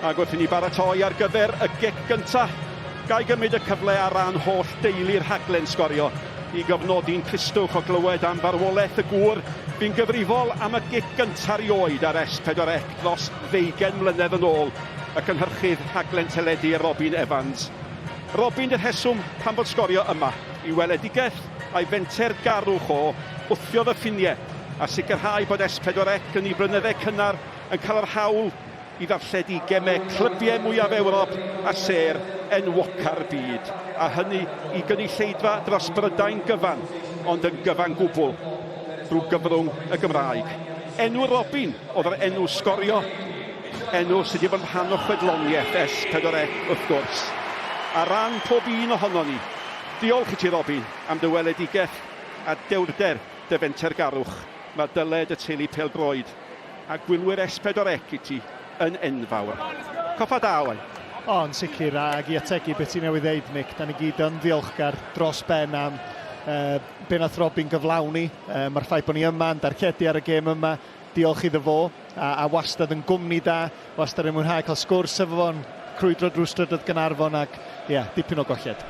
Ac wrth i ni baratoi ar gyfer y gic gynta, ga i gymryd y cyfle ar ran holl deulu'r rhaglen Sgorio i gofnodi'n tristwch o glywed am farwolaeth y gŵr fu'n gyfrifol am y gic gynta rioed ar S4C dros ddeugain mlynedd yn ôl, y cynhyrchydd rhaglen teledu Robin Evans. Robin 'di'r rheswm pam fod Sgorio yma, i weledigaeth a'i fenter garwch o wthio fy ffiniau a sicrhau bod S4C yn ei blynydde cynnar yn cael yr hawl i ddarlledu gemau clybiau mwyaf Ewrop a sêr enwoca'r byd, a hynny i gynulleidfa dros Brydain gyfan, ond yn gyfan gwbl drwy gyfrwng y Gymraeg. Enw Robin oedd yr enw Sgorio, enw sydd wedi bod yn rhan o chwedloniaeth S4C wrth gwrs. Ar ran pob un ohonon ni, diolch i ti Robin am dy weledigaeth a dewrder dy fentergarwch. Mae dyled y teulu pêl-droed a gwylwyr S4C i ti yn enfawr. Coffa da, Owain. O, yn sicr, ac i ategu beth ti newydd ddeud, Nick, da ni gyd yn ddiolchgar dros ben am uh, be nath Robin gyflawni. Uh, Mae'r ffaith bod ni yma yn darlledu ar y gêm yma, diolch iddo fo, a, a wastad yn gwmni da, wastad yn mwynhau cael sgwrs efo fo'n crwydro drwy strydoedd Gaernarfon ac, ie, yeah, dipyn o golled.